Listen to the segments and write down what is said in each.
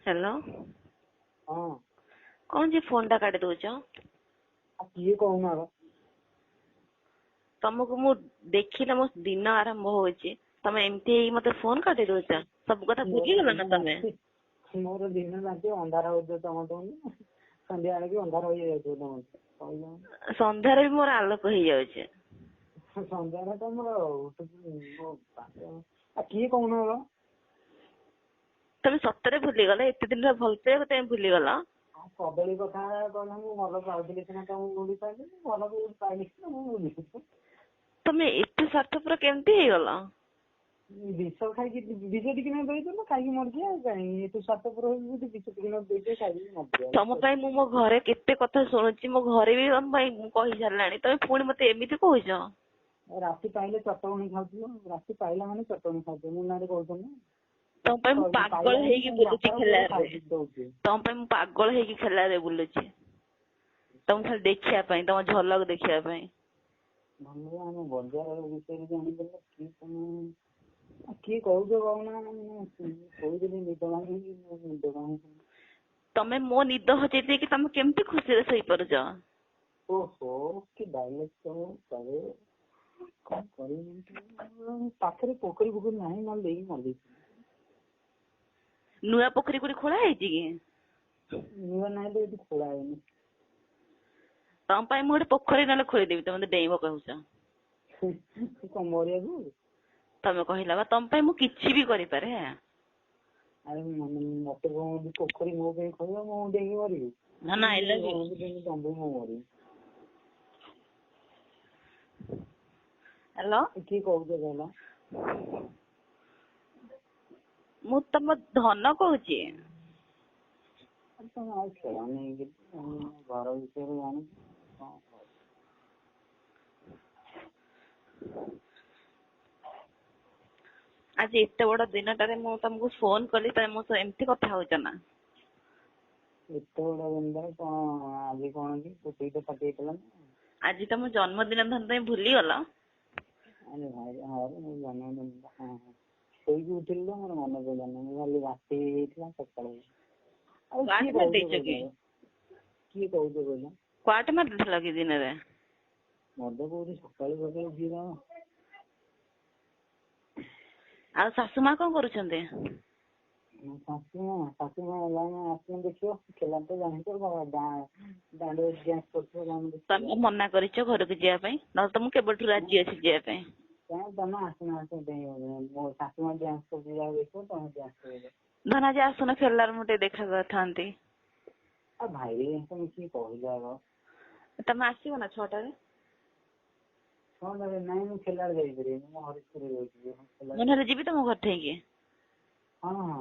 Hello. ହଁ। କଣ ଯେ ଫୋନ ଟା କାଟି ଦଉଛ? ଆଉ କିଏ କହୁନ ଆଗ? ତମକୁ ମୁଁ ଦେଖିଲେ ମୋ ଦିନ ଆରମ୍ଭ ହଉଛି, ତମେ ଏମିତି ହେଇକି ମତେ ଫୋନ କାଟି ଦଉଛ। ସବୁ କଥା ମୋର ଭୁଲିଗଲ ନା ଦିନ ତମେ? ରାତି, ମୋର ଦିନ ରାତି ଅନ୍ଧାର ହଉଥିବ ତମ ଠୁ, ସନ୍ଧ୍ୟା ବେଳକୁ ଅନ୍ଧାର ହେଇଯାଉଥିବ ତମ କହିଲ। ସନ୍ଧ୍ୟାରେ ବି ମୋର ଆଲୋକ ହେଇଯାଉଛି। ସନ୍ଧ୍ୟାରେ ତ ମୋର ଆଉ କିଏ କହୁନ ଆଗ? ତମେ ସତରେ ଭୁଲିଗଲ? ଏତେ ଦିନର ଭଲ ପାଇବା ତମେ ଭୁଲିଗଲ? ଆଉ କଦଳୀ କଥା କହିଲ, ମୁଁ ଭଲ ପାଉଥିଲି ସିନା ତମକୁ ଭୁଲି ପାରିଲି, ଭଲ କୋଉଠି ପାଇଲି ସିନା ମୁଁ ଭୁଲି। ତମେ ଏତେ ସ୍ୱାର୍ଥପର କେମିତି ହେଇଗଲ? ବିଷ ଖାଇକି, ବିଷ ଟିକେ ନାକୁ ଦେଇଦେଲ ଖାଇକି ମରିଯିବା, ଆଉ କାଇଁ ଏତେ ସ୍ୱାର୍ଥପର ହେଇକି? ବିଷ ଟିକେ ନାକୁ ଦେଇଦିଅ ଖାଇକି ମରିଯିବା। ତମ ପାଇଁ ମୁଁ ମୋ ଘରେ କେତେ କଥା ଶୁଣୁଛି, ମୋ ଘରେ ବି ତମ ପାଇଁ ମୁଁ କହି ସାରିଲାଣି, ତମେ ପୁଣି ମତେ ଏମିତି କହୁଛ? ରାତି ପାଇଲେ ଚଟକଣି ଖାଉଥିବ, ରାତି ପାଇଲା ମାନେ ଚଟଣି ଖାଉଥିବ, ମୋ ନାଁରେ କହୁଛ ନା? ତମ ପାଇଁ ମୁଁ ପାଗଳ ହେଇକି ବୁଲୁଛି ଖେଲାରେ। ଖାଇକି ଦଉଛି। ତମ ପାଇଁ ମୁଁ ପାଗଳ ହେଇକି ଖେଲାରେ ବୁଲୁଛି, ତମକୁ ଖାଲି ଦେଖିବା ପାଇଁ, ତମ ଝଲକ ଦେଖିବା ପାଇଁ। ଭଲ ଆମ ବଜାର ବିଷୟରେ ଜାଣିଦେଲ କି ତମେ? ଆଉ କିଏ କହୁଛ କହୁନା? ଶୋଇଥିଲି, ନିଦ ଭାଙ୍ଗିକି, ନିଦ ଭାଙ୍ଗି। ତମେ ମୋ ନିଦ ହଜେଇ ଦେଇକି ତମେ କେମିତି ଖୁସିରେ ଶୋଇପାରୁଛ? ଓହୋ, କି ଡାଇଲଗ ତମ! ଆରେ କଣ କରିବି, ପାଖରେ ପୋଖରୀ ଫୋଖରୀ ନାହିଁ, ନହେଲେ ଦେଇକି ମରିଯାଇଥାନ୍ତି। ନୂଆ ପୋଖରୀ କୋଉଠି ଖୋଳା ହେଇଛି କି? ନୂଆ ନାହିଁ ତ, ଏଠି ଖୋଳା ହେଇନି। ତମ ପାଇଁ ମୁଁ ଗୋଟେ ପୋଖରୀ ନହେଲେ ଖୋଳିଦେବି, ତମେ ମତେ ଡେଇଁବ କହୁଛ। କଣ ମରିବାକୁ? ତମେ କହିଲା ବା ତମ ପାଇଁ ମୁଁ କିଛି ବି କରିପାରେ। ଆରେ ମତେ କଣ ପୋଖରୀ ମୋ ପାଇଁ ଖୋଳିବ, ମୁଁ ଡେଇଁକି ମରିବି? ନା ନା, I love you. ତମ ମୁଁ ମରିବି। ହ୍ୟାଲୋ। କିଏ କହୁଛ କହିଲ? ମୁଁ ତମ ଧନ କହୁଛି। ତମେ ଆଉ ଖେଳନି, ଘର ବିଷୟରେ ଜାଣିଛ କଣ? ଆଜି ଏତେ ବଡ ଦିନଟାରେ ମୁଁ ତମକୁ ଫୋନ କଲି, ତମେ ମୋ ସହ ଏମିତି କଥା ହଉଛ ନା? ଏତେ ବଡ ଦିନଟାରେ କଣ? ଆଜି କଣ କି ଚୁଟି ତ ଫାଟି ଯାଇଥିଲା ନା? ଆଜି ତମ ଜନ୍ମଦିନ ଧନ, ତମେ ଭୁଲିଗଲ? ଆରେ ଭାଇ, ହଁ ମୋ ଜନ୍ମଦିନ। ହଁ ହଁ, ଶୋଇକି ଉଠିଲି ତ ମୋର ମନେ ପଡିଲାନି, ମୁଁ ଭାବିଲି ରାତି ହେଇଯାଇଥିଲା ସକାଳୁ। ଆଉ କ୍ୱାଟ କିଏ ମାରି କହୁଛ ଦେଇଛ କହିଲ? କି? କିଏ କହୁଛ କହିଲ? କ୍ୱାଟ ମାରି ଦେଇଥିଲ କି ଦିନରେ? ମଦ କହୁଛି ସକାଳୁ ସକାଳୁ, କିଏ କଣ? ଆଉ ଶାଶୁ ମା କଣ କରୁଛନ୍ତି? ଶାଶୁ ମା, ଶାଶୁ ମା ହେଲାଣି, ଆସୁନ ଦେଖିବ। ଖେଲା ତ ଜାଣିଛ, ଦାଣ୍ଡରେ ଡ୍ୟାନ୍ସ କରୁଥିବ। ତମେ ମନା କରିଛ ଘରକୁ ଯିବା ପାଇଁ, ନହେଲେ ତ ମୁଁ କେବେଠୁ ରାଜି ଅଛି ଯିବା ପାଇଁ। କାଇଁ ତମେ ଆସୁନ, ଆସ, ମୋ ଶାଶୁ ମା ଡ୍ୟାନ୍ସ କରୁଛି, ଯାହା ଦେଖିବ ତମେ ଡ୍ୟାନ୍ସ କରିବ। ଧନ, ଆଜି ଆସୁନ ଖେଳିଲାରେ, ମୁଁ ଟିକେ ଦେଖା କରିଥାନ୍ତି। ଆଉ ଭାଇ, ତମେ କିଏ କହିଲ ଆଗ? ତମେ ଆସିବ ନା 6ଟାରେ? 6ଟାରେ ନାଇଁ, ମୁଁ ଖେଲାରେ ଯାଇପାରିବିନି, ମୁଁ ହରିଶପୁରରେ ରହୁଛି। ମୁଁ ନହେଲେ ଯିବି ତମ ଘର ଠେଇକି? ହଁ ହଁ।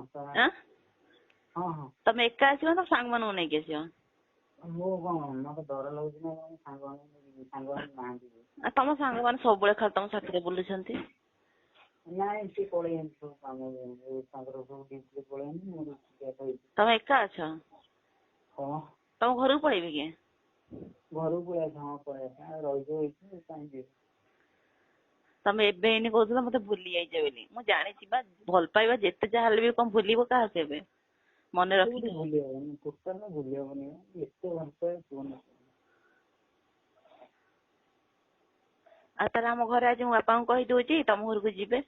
ହଁ ହଁ। ତମେ ଏକା ଆସିବ ନା ସାଙ୍ଗମାନଙ୍କୁ ନେଇକି ଆସିବ? ମୁଁ କଣ, ମତେ ଡର ଲାଗୁଛି ନା ସାଙ୍ଗମାନେ? ସାଙ୍ଗମାନେ ନାହାନ୍ତି। ଆଉ ତମ ସାଙ୍ଗମାନେ ସବୁବେଳେ ଖାଲି ତମ ସାଥିରେ ବୁଲୁଛନ୍ତି। ନାଇଁ, ସେ ପଳେଇଛନ୍ତି ସବୁ କାମ, ତାଙ୍କର ସବୁ ଡ୍ୟୁଟିରେ ପଳେଇଛନ୍ତି, ମୁଁ ତମେ ଏକା ଅଛ? ହଁ। ତମ ଘରକୁ ପଳେଇବି କି? ଘରକୁ ପଳେଇ ଆସ, ହଁ ପଳେଇ ଆସ, ରହିଯିବ ଏଇଠି, କାହିଁ ଯିବ? ତମେ ଏବେ ଏଇନି କହୁଥିଲ ମତେ ଭୁଲି ଯାଇଛ ବୋଲି। ମୁଁ ଜାଣିଛି ବା, ଭଲ ପାଇବା ଯେତେ ଯାହା ହେଲେ ବି କଣ ଭୁଲିବ କାହାକୁ କେବେ? ମନେ ରଖିଥିବ। ଭୁଲି ହବନି, ଟୋଟାଲ ଭୁଲି ହବନି, ଏତେ ଭଲ ପାଇବା କୁହନି। ଆଉ ତାହେଲେ ଆମ ଘରେ ଆଜି ମୁଁ ବାପାଙ୍କୁ କହିଦଉଛି, ତମ ଘରକୁ ଯିବେ।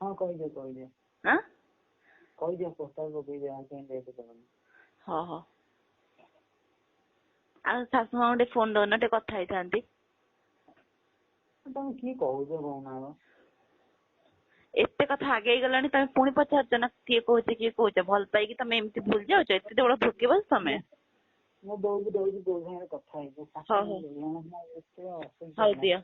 ହଁ, କହିଦିଅ, କହିଦିଅ। ଆଁ କହିଦିଅ, ପ୍ରସ୍ତାବ ପକେଇଦିଅ, ଆଉ କାଇଁ ଲେଟ୍ କରନି। ହଉ ହଉ। ଆଉ ଶାଶୁ ମାଙ୍କୁ ଟିକେ ଫୋନ ଦଉନ, ଟିକେ କଥା ହେଇଥାନ୍ତି। ତମେ କିଏ କହୁଛ କହୁନ ଆଗ? ଏତେ କଥା ଆଗେଇ ଗଲାଣି, ତମେ ପୁଣି ପଚାରୁଛ ନା କିଏ କହୁଛ, କିଏ କହୁଛ? ଭଲ ପାଇକି ତମେ ଏମିତି ଭୁଲି ଯାଉଛ? ଏତେ ବଡ ଧୋକେବାଜ ତମେ। ମୁଁ ଦଉଛି, ଦଉଛି, ବୋଉ ସାଙ୍ଗରେ କଥା ହେଇଛି। ହଉ ହଉ। ହଉ ଦିଅ।